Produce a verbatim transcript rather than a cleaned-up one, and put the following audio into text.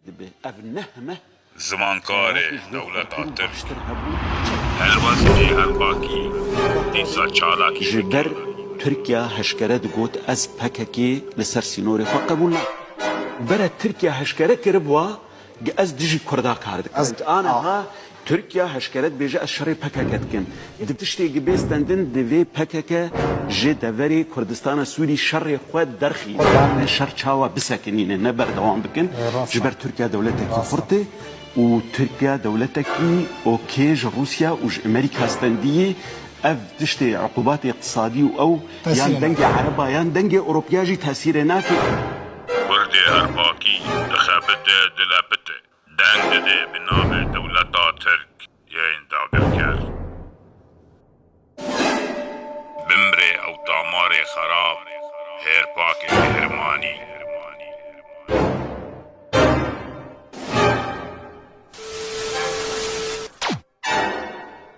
dibe. Ev ne heme Zimankarê dewleta Tirk, helwestê herpakî, dîsa çalakî ji ber Tirkiya heşkere digot, ez P K K li ser sînorê xwe qebûl nakim. Bere Tirkiya heşkere kiribûa, ez dijî Kurda kar dikim. Ez aniha Tirkiya heşkere dibêje, ez şerê P K K dikim. Di tiştê gi bê stendin, divê P K K ji deverê Kurdistana Sûrî şerê xwe derxîne. Şer çawa bisekinîne, ne berdewam bikin. Ji ber Tirkiya dewletekî xurt e û Tirkiya dewletekî okê ji Rûsya û ji Amerîka stendiyê. Ev tiştê, uqubatê iqtisadî û ew yan dengê Ereba yan dengê Ewropiya jî tesîrê nake. Kurdê herpa